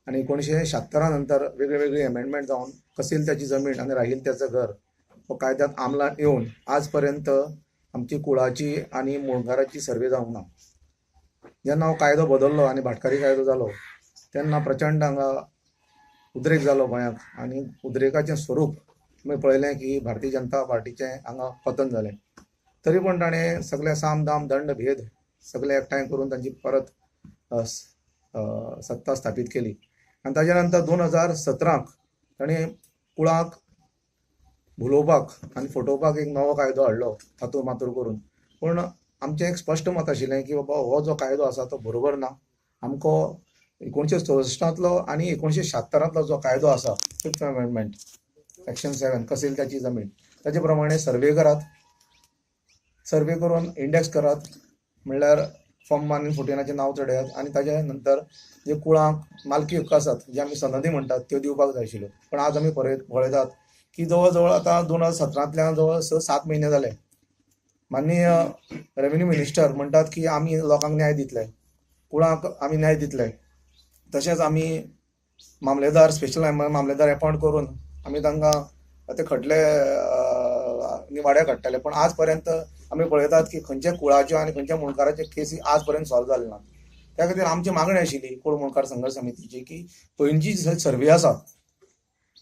आनी 1976 नंतर वेगळी वेगळी एमेंडमेंट जावन कसील त्याची जमीन आनी राहील त्याचं घर हो कायद्यात अंमलात येवन आज पर्यंत आमची कुळाची आनी मुणकाराची सर्वे जावंक ना. जेन्ना हो कायदो बदल्लो आनी भाटकारी कायदो जालो तेन्ना प्रचंड हांगा उद्रेक जालो गोंयांत आनी उद्रेकाचें स्वरूप तुमी पळयलें की भारतीय जनता पार्टीचें हांगा पतन जालें. तरी पूण ताणें सगळे साम दाम दंड भेद सगळे एकठांय करून तांची परत सत्ता स्थापीत केली आनी ताच्या नंतर 2017 ताणें कुळाक भुलोवपाक आनी फटोवपाक एक नवो कायदो हाडलो थातूर मातूर करून. पूण आमचें एक स्पश्ट मत आशिल्लें की बाबा हो जो कायदो आसा तो बरोबर ना. आमकां 1964 आनी 1976 जो कायदो आसा, फिफ्थ अमेंडमेंट सेक्शन 7 कसेल त्याची जमीन, ताचे प्रमाणे सर्वे करात, सर्वे करून इंडेक्स करात, म्हणल्यार फॉर्म 1 आनी 14 नांव चडयात आनी ताजे नंतर जे कुळांक मालकी हक्क आसात जे आमी सनदी म्हणटात त्यो दिवपाक जाय आशिल्ल्यो. पण आज आमी पळयतात की जवळ जवळ आतां 2017 जवळ 6-7 म्हयने जाले, माननीय रेवेन्यू मिनिस्टर म्हणटात की आमी लोकांक न्याय दितले, कुळांक आमी न्याय दितले. तशेंच आमी मामलेदार, स्पेशल मामलेदार एपॉयंट करून आमी तांकां ते खटले निवाडे काडटले. पण आज पर्यंत आमी पळयतात की खंयच्या कुळाच्यो आनी खंयच्या मुणकाराच्यो केसी आज पर्यंत सॉल्व जाले ना. त्या खातीर आमची मागणी आशिल्ली कुळ मुणकार संघर्श समितीची की पयलींची जी सर्वे आसा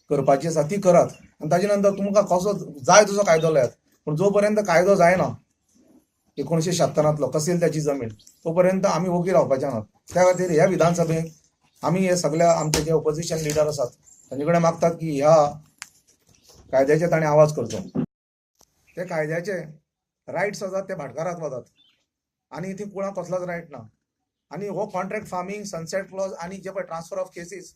करपाची आसा ती करात आनी ताजे नंतर तुमकां कसो जाय तसो कायदो लायात. पूण जो पर्यंत कायदो जायना 1976 कसेल त्याची जमीन तो पर्यंत आमी ओगी रावपाचे नात. त्या खातीर ह्या विधानसभेत आमी हे सगळ्या आमचे जे ओपोजिशन लिडर आसात तांचे कडेन मागतात की ह्या कायद्याचेर ताणें आवाज करचो. ते कायद्याचे रायट्स आसात ते भाटकाराक वतात आनी ती कुळां कसलोच रायट ना. आनी हो कॉन्ट्रॅक्ट फार्मींग, सनसेट क्लॉज आनी जे पळय ट्रान्सफर ऑफ केसीस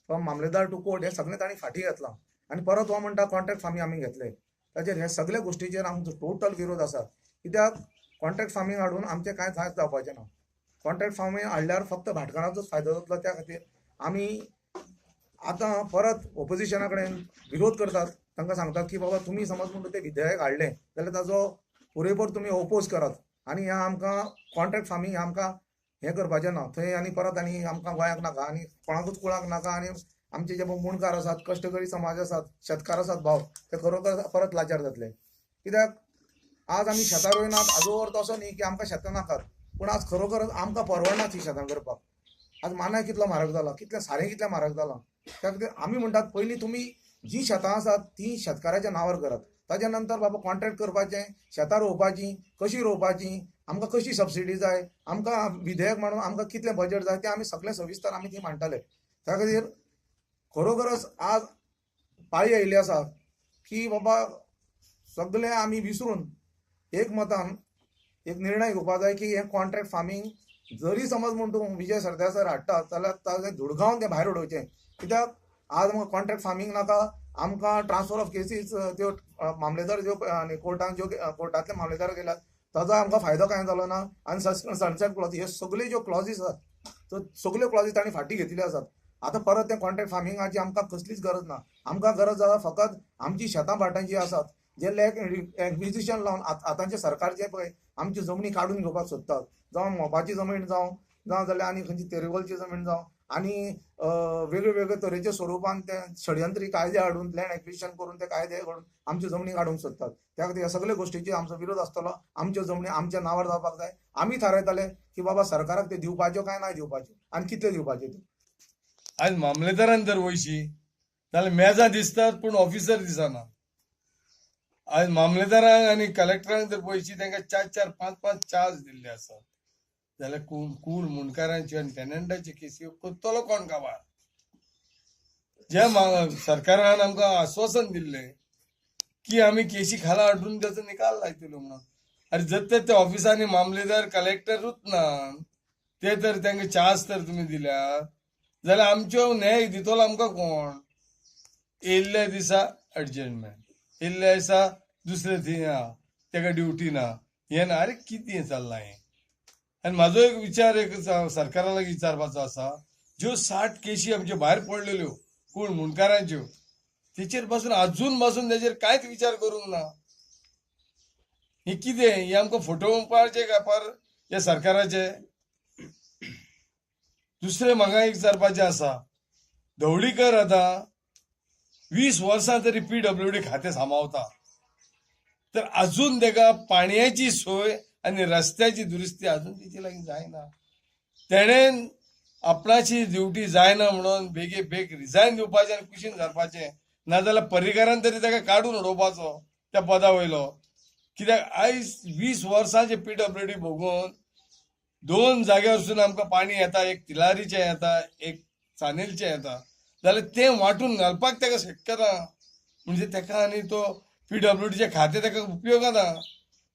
फ्रॉम मामलेदार टू कोर्ट हे सगळें तांणी फाटीं घेतलां आनी परत हो म्हणटा कॉन्ट्रॅक्ट फार्मींग आमी घेतले. ताचेर हे सगळे गोश्टीचेर आमचो टोटल विरोध आसा. कित्याक कॉन्ट्रॅक्ट फार्मींग हाडून आमचें कांय कांयच जावपाचें ना. कॉन्ट्रॅक्ट फार्मींग हाडल्यार फक्त भाटकाराचोच फायदो जातलो. त्या खातीर आमी आतां परत ओपोजिशना कडेन विरोध करतात, तांकां सांगतात की बाबा तुमी समज म्हणटा तें विधेयक हाडलें जाल्यार ताजो पुरेपूर तुमी ओपोज करात आनी हें आमकां कॉन्ट्रॅक्ट फार्मींग आमकां हें करपाचें ना. थंय आनी परत आनी आमकां गोंयाक नाका आनी कोणाकूच कुळाक नाका आनी आमचे जे मुणकार आसात, कश्टकरी समाज आसात, शेतकार आसात भाव, ते खरोखर परत लाचार जातले. कित्याक आज आमी शेतां रोयनात हाजो अर्थ असो न्ही की आमकां शेतां नाकात, पूण आज खरोखरच आमकां परवडना ती शेतां करपाक. आज मानाय कितलो म्हारग जाला, कितलें सारें कितलें म्हारग जालां. त्या खातीर आमी म्हणटात पयलीं तुमी जी शेतां आसात ती शेतकाराच्या नांवार करात, ताच्या नंतर बाबा कॉन्ट्रॅक्ट करपाचें, शेतां रोवपाचीं, कशीं रोवपाचीं, आमकां कशी सबसिडी जाय, आमकां विधेयक म्हणून आमकां कितलें बजट जाय तें आमी सगळें सविस्तर आमी ती मांडटाले. त्या खातीर खरोखरच आज पाळी आयिल्ली आसा की बाबा सगळें आमी विसरून एक मतान एक निर्णय घेवपाक जाय की हें कॉन्ट्रॅक्ट फार्मींग जरी समज म्हूण तूं विजय सरदेसाय हाडटा जाल्यार ताजें धुडगावन तें भायर उडोवचें. कित्याक आज आमकां कॉन्ट्रॅक्ट फार्मींग नाका, आमकां ट्रान्सफर ऑफ केसीस त्यो मामलेदार ज्यो आनी कोर्टान ज्यो कोर्टांतले मामलेदार गेल्यात ताजो आमकां फायदो कांय जालो ना. आनी सनसेट क्लॉज हे सगळे ज्यो क्लॉजीस आसात त्यो सगल्यो क्लॉजीस तांणी फाटीं घेतिल्ल्यो आसात. आतां परत तें कॉन्ट्रॅक्ट फार्मिंगाची आमकां कसलीच गरज ना. आमकां गरज आसा फकत आमची शेतां भाटां जीं आसात जे लँड एक्विजिशन लावन आतांचें सरकार जें पळय आमची जमनी काडून घेवपाक सोदतात, जावं मोपाची जमीन जावं, ना जाल्यार आनी खंयची तेरेगोलची जमीन जावं, आनी वेगळे वेगळे तरेच्या स्वरुपान ते षडयंत्री कायदे हाडून लँड एक्विजिशन करून ते कायदे काडून आमच्यो जमनी काडूंक सोदतात. त्या खातीर ह्या सगल्या गोश्टीचेर आमचो विरोध आसतलो. आमच्यो जमनी आमच्या नांवार जावपाक जाय. आमी थारायतले की बाबा सरकाराक ते दिवपाच्यो काय ना दिवपाच्यो आनी कितले दिवपाच्यो त्यो. आज मामलेदारान जर वयशी जाल्यार मेजां दिसतात पूण ऑफिसर दिसना. आज मामलेदारांक आनी कलेक्टरांक जर पळयशी तांकां 4 4 5 5 चार्ज दिल्ले आसात जाल्यार कूळ मुंडकारांच्यो आनी टेनंटाच्यो केसी करतलो कोण काबार? जे सरकारान आमकां आश्वासन दिल्लें की आमी केसी खाला हाडून ताचो निकाल लायतलो म्हणून, आरे जर तर त्या ऑफिसांनी मामलेदार कलेक्टरूच ना ते तर तांकां चार्ज तर तुमी दिल्या जाल्यार आमच्यो न्याय दितलो आमकां कोण? येयल्ल्या दिसा अर्जंटमेंट, येयल्ल्या दिसा दुसरे थंय आहा तेका ड्युटी ना, हें ना, आरे कितें चल्लां हें? आनी म्हाजो एक विचार एक सरकारा लागीं विचारपाचो आसा, ज्यो 60 केशी आमच्यो भायर पडलेल्यो कोण मुंडकारांच्यो तेचेर पासून अजून पासून तेचेर कांयच विचार करूंक ना. हें कितें? हें आमकां फटोवपाचें कापार हे सरकाराचें. दुसरें म्हाका एक विचारपाचें आसा, धवळीकर आतां 20 वर्सां तरी पीडब्ल्यूडी खातें सांबाळता, तर अजून ताका पाणयाची सोय आनी रस्त्याची दुरुस्ती अजून तेची लागीं जायना. तेणेन आपणाची ड्युटी जायना म्हणून बेगे बेग रिजायन दिवपाचें आनी कुशीन सरपाचें, नाजाल्यार पर्रीकारान तरी ताका काडून उडोवपाचो त्या पदा वयलो. कित्याक आयज 20 वर्सांचे पीडब्ल्यूडी भोगून 2 जाग्यावरसून आमकां पाणी येता, एक तिलारीचें येता, एक चानेलचें येता, जाल्यार तें वांटून घालपाक ताका शक्य ना. म्हणजे ताका आनी तो पीडब्ल्यूडीचें खातें ताका उपयोगा ना.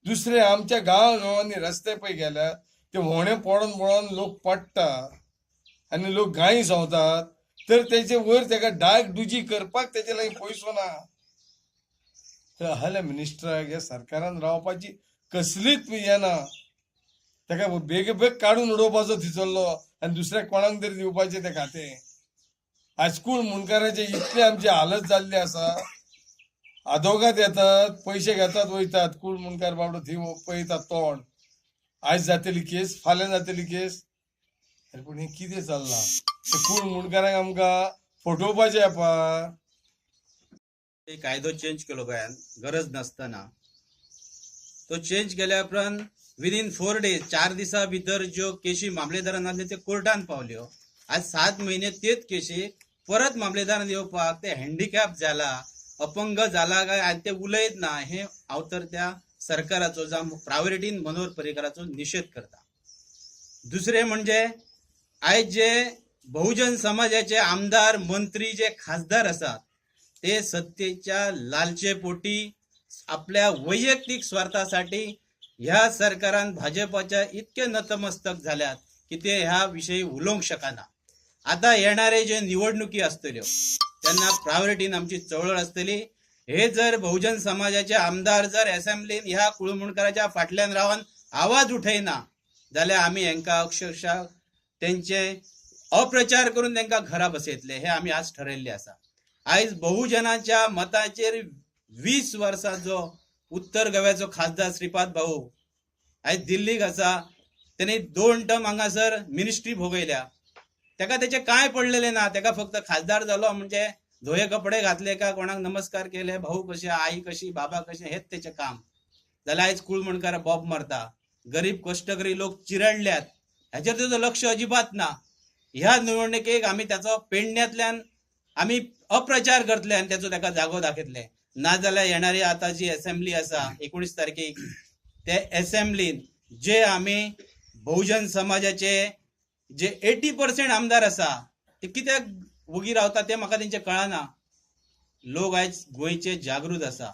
दुसरें, आमच्या गांव गांवांनी रस्ते पळय गेल्यार ते व्होणे पडोन पडोन लोक पडटा आनी लोक गायी संवतात, तर तेचे वयर ताका डाग डुजी करपाक तेचे लागीं पयसो ना. तर आहल्या मिनिस्टराक ह्या सरकारान रावपाची कसलीच हें ना. ताका बेगोबेग काडून उडोवपाचो थिचल्लो आनी दुसऱ्या कोणाक तरी दिवपाचें तें खातें. आयज कूळ मुंडकाराचे इतले आमची हालत जाल्ली आसा, आदोगाद येतात, पयशे घेतात, वयतात. कूळ मुंडकार बाबडो थंय पळयतात तोंड, आयज जातली केस, फाल्यां जातली केस. अरे पूण हें कितें चल्लां? ते कूळ मुंडकारांक आमकां फटोवपाचें येपार. कायदो चेंज केलो गोंयान गरज नासतना. तो चेंज केल्या उपरांत विदीन 4 डेज, 4 दिसां भितर ज्यो केशी मामलेदारान आसल्यो त्यो कोर्टान पावल्यो. आज 7 म्हयने तेच केशी परत मामलेदारान येवपाक ते हँडिकॅप जाला, अपंग जाला काय आनी ते उलयत ना, हें हांव तर त्या सरकाराचो जावं प्रायोरिटीन मनोहर पर्रीकाराचो निशेध करता. दुसरें म्हणजे आयज जे बहुजन समाजाचे आमदार, मंत्री, जे खासदार आसात ते सत्तेच्या लालचे पोटी आपल्या वैयक्तीक स्वार्थासाठी ह्या सरकारान भाजपाच्या इतके नतमस्तक जाल्यात की ते ह्या विशयी उलोवंक शकना. आता येणारे जे निवडणुकी आसतल्यो तेन्ना प्रायोरिटीन आमची चळवळ आसतली. हे जर बहुजन समाजाचे आमदार जर असेंब्लीन ह्या कुळमुंडकाराच्या फाटल्यान रावन आवाज उठयना जाल्यार आमी हेंकां अक्षरशः तेंचे अप्रचार करून तेंकां घरा बसयतले, हे आमी आज ठरयल्ले आसा. आयज बहुजनाच्या मताचेर 20 वर्सां जो उत्तर गोव्याचो खासदार श्रीपाद भाऊ आयज दिल्लीक आसा, तेणे 2 टर्म हांगासर मिनिस्ट्री भोगयल्या. तेका तेचें कांय पडलेलें ना, तेका फक्त खासदार जालो म्हणजे धोये कपडे घातले का कोणाक नमस्कार केले, भाऊ कशे, आई कशी, बाबा कशे, हेच तेचें काम. जाल्यार आयज कुळमुंडकार बॉब मारता, गरीब कश्टकरी लोक चिरडल्यात, हेचेर तेजो लक्ष अजिबात ना. ह्या निवडणुकेक आमी ताचो पेडण्यांतल्यान आमी अप्रचार करतले आनी तेचो ताका जागो दाखयतले. नाजाल्यार येणारी आतां जी एसेंब्ली आसा 19 तारखेक, ते एसेंब्लीन जे आमी बहुजन समाजाचे जे 80% आमदार आसा ते कित्याक वगी रावता ते म्हाका तेंचें कळना. लोक आयज गोंयचे जागृत आसा.